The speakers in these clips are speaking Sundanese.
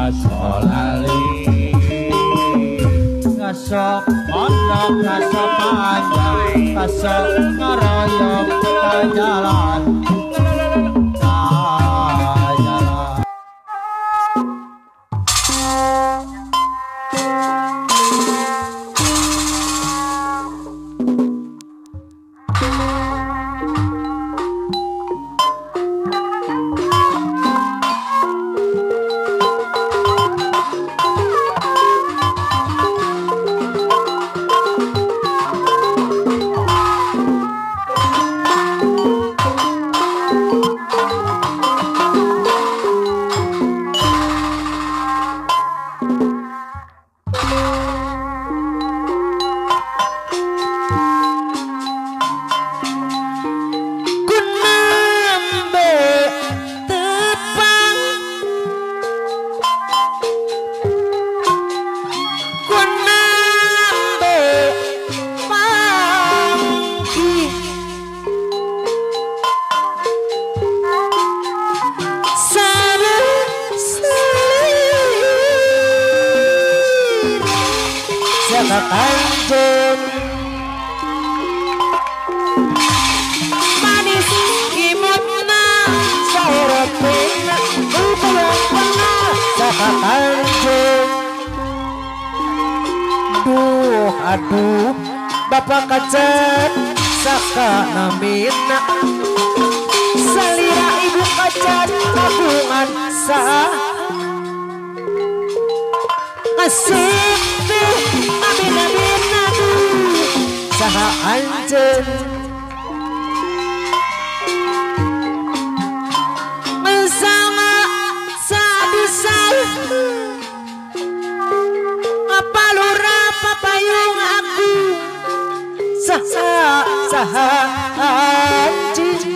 Asolali ngasok mondok ngasok panjang ngasok ngaroyok jalan. Kanjeng manis imutna saurepna upalana saka kanjeng. Duh aduh bapak kacet saka namina salira ibu kacet kagungan sa asik saha anjeun bersama sadusal apa lurah papayung aku saha saha anjeun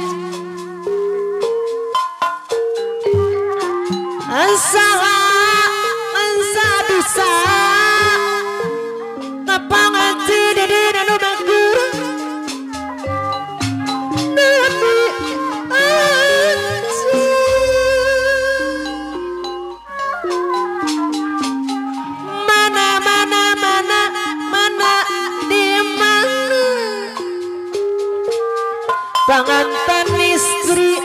saha sadusal panganten istri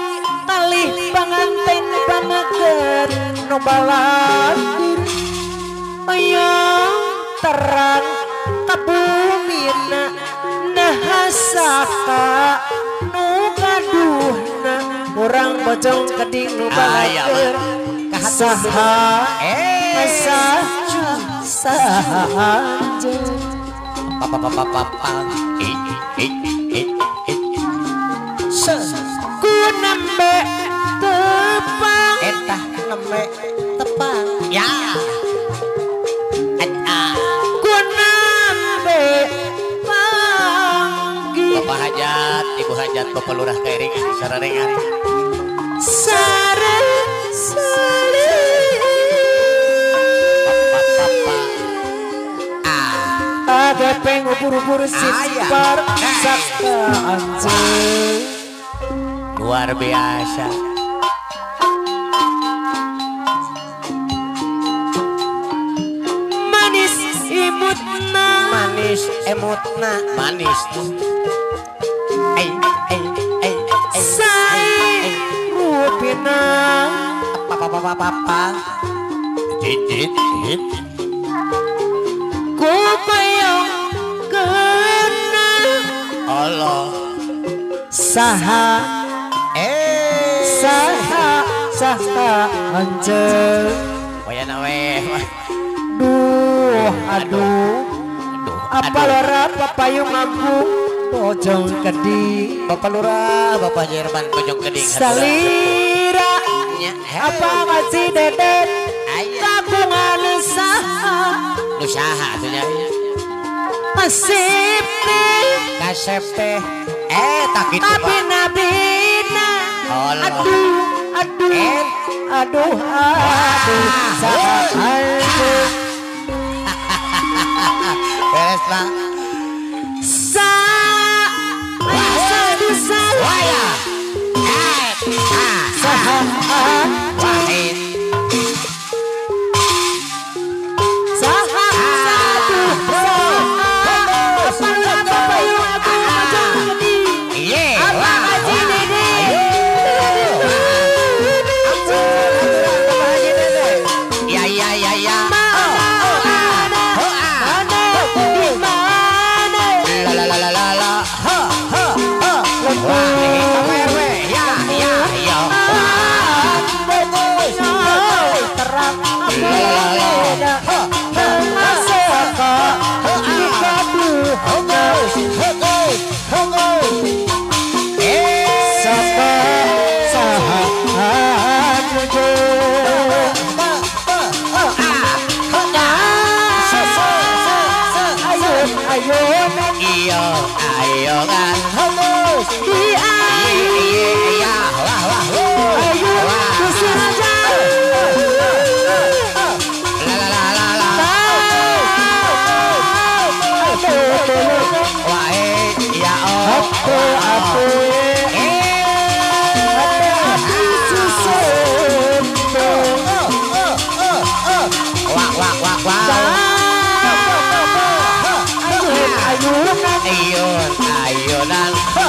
alih panganten pameget nu balagir oyong terang kabumina nah saka nu gaduhna urang bojong keding nu balagir saha saha saha papa papa papa ku nembe tepang etah nembe tepang ya eta ku nembe panggi Bapak hajat ibu hajat bapak lurah kairingan sararengan sare sare papa ah ada pengubur-ubur simpar saka anjeun luar biasa. Manis imutna manis emutna manis ai ai ai sai rupina apa apa apa apa dit dit ku payong kena Allah saha saha saha anjeun wayana we duh aduh apa lurah papayung aku bojong keding bapak lurah bapak Jerman bojong keding salira apa ngaji dedet kagungan saha nu saha atuh nya asip teh kasep teh tak kitu tapi nabina aduh aduh aduh aduh saha anjeun beres pak sa sa sa waya saha anjeun. Tulungan iya wah wah la la la la la wah ya oh wah wah wah wah ayun ayunan apa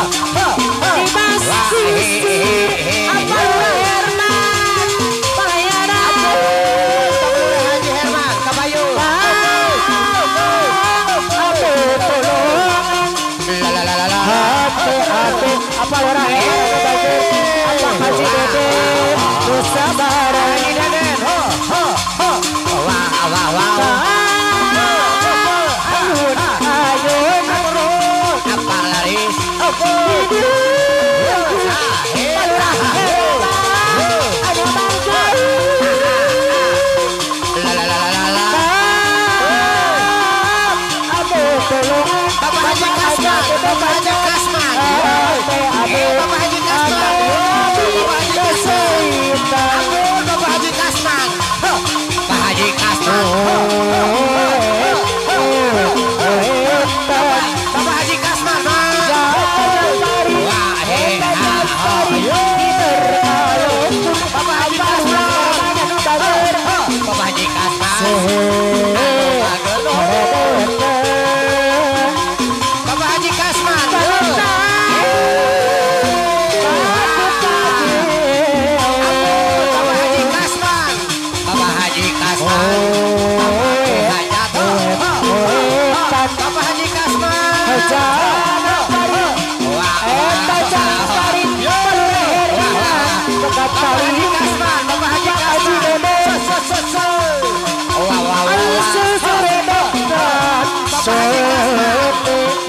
Herman bayaran Haji Herman kabayu la la la la apa orang apa Haji Dede sabar Haji Deden ho ho ho wah wah wah apa laris la la la la la Bapak Haji Kasman, Bapak Haji Kasman, Bapak Haji Kasman, Bapak Haji Kasman, Bapak Haji Kasman, Bapak Haji Kasman, Bapak Haji Kasman, Bapak Haji Kasman, Bapak Haji Kasman, Bapak Haji Kasman, Bapak Haji Kasman, Bapak Haji Kasman, Bapak Haji Kasman, Bapak Haji Kasman, Bapak Haji Kasman,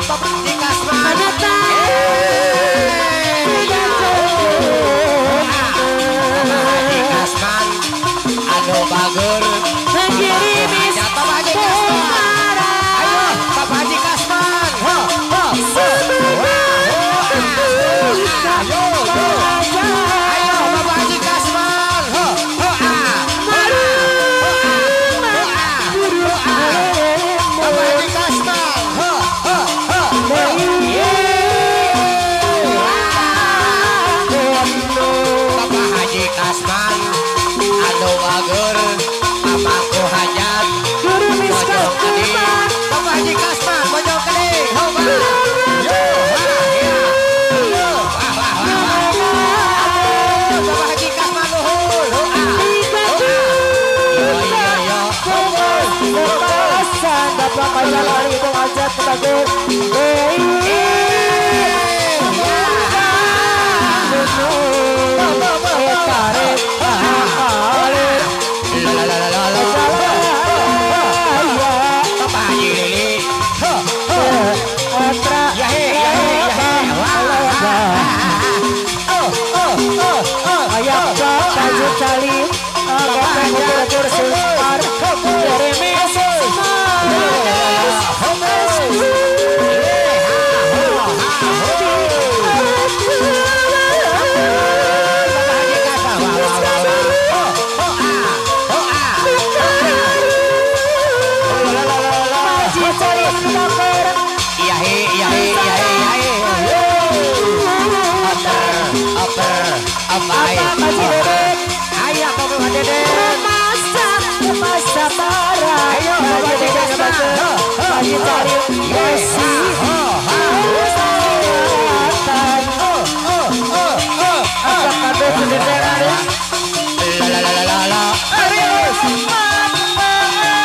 Bapak Haji Kasman, Bapak Haji Kasman, anu bager, Bapak Haji Kasman, ayo Bapak Haji Kasman, ho ho ayo Bapak Haji Kasman, ho ho Bapak Haji Kasman, ho ho ho. Bapak Haji Kasman, anu bager, pamangku hajat, Bojong Kening. Bapak Haji Kasman, Bojong Kening, ho ba. Yo, wah, ya. Yo, wah, wah, wah, wah. Bapak Haji Kasman luhur, ho ah. Ho ah. Yo, yo, yo. Bapak La la la la la. Bapak Haji Lili. Ho ho. Ya he, ya he, ya he. Wah, wah, wah. Oh, oh, oh, oh. Bapak Haji Kasman, wah, wah, wah, wah. Oh, oh, ah, oh, ah. La la la la. Iya he, iya he, iya he, iya he. Oper, oper, apa? Ayo Bapak Deden. Ayo Bapak Haji Kasman. La la la la la la.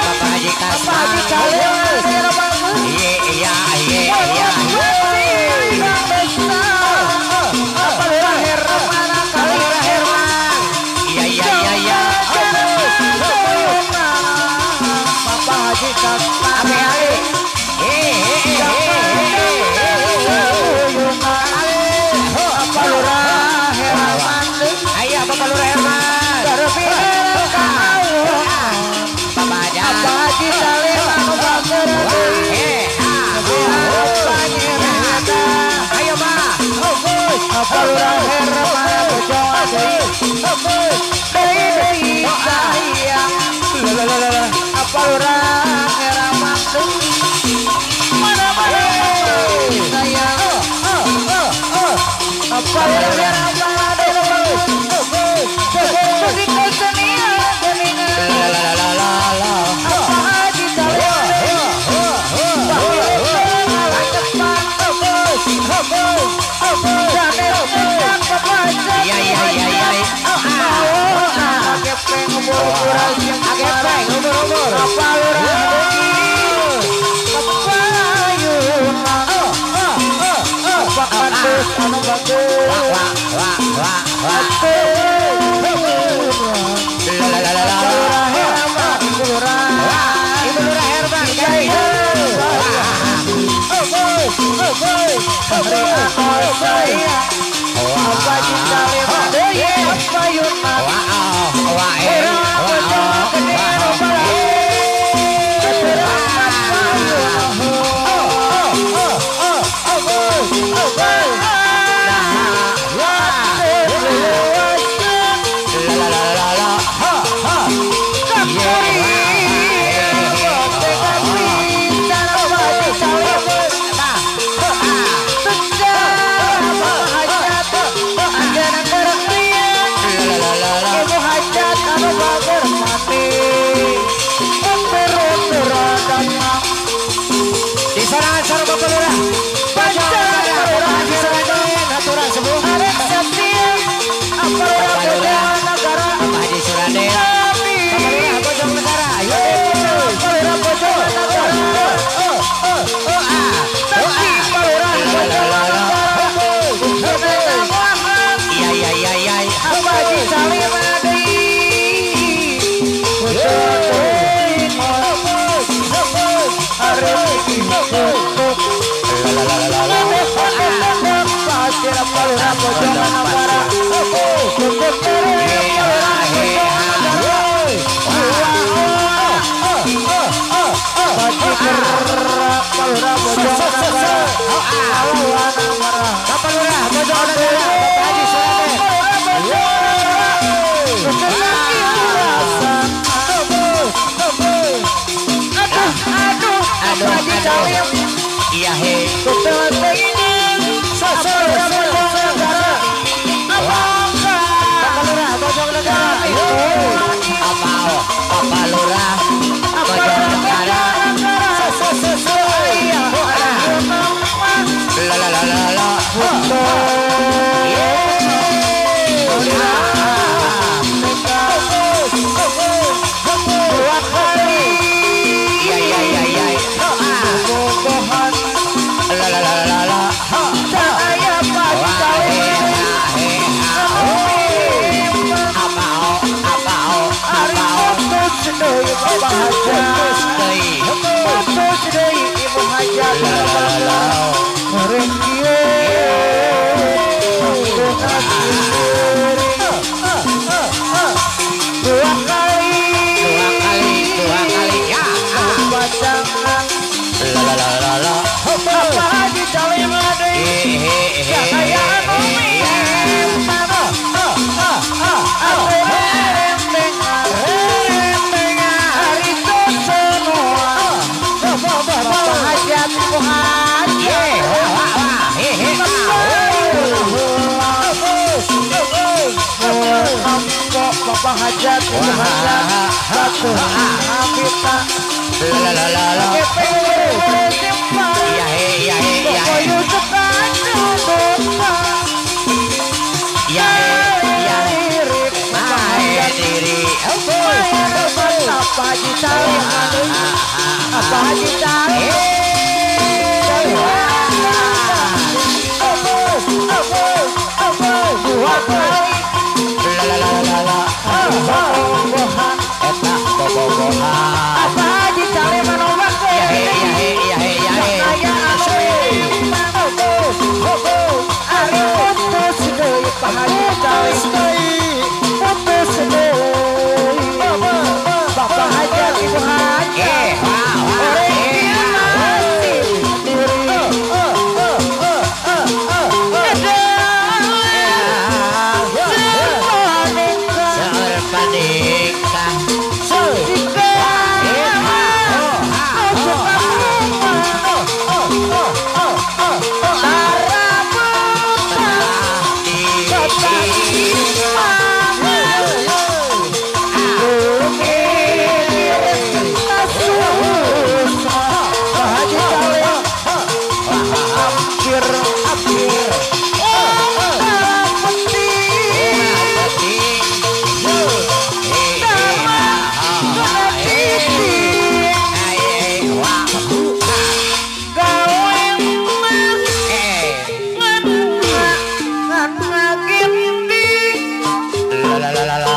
Bapak Haji Kasman. Iya iya iya iya. Iya iya iya iya. Bapak Haji Kasman. Ape ape. Eh eh eh. Bojong deui deui sayang apa lurah Herman deui mana mana sayang apa lurah Herman deui musik kesenian apa haji Bapak Haji, Ibu Haji. La la la la.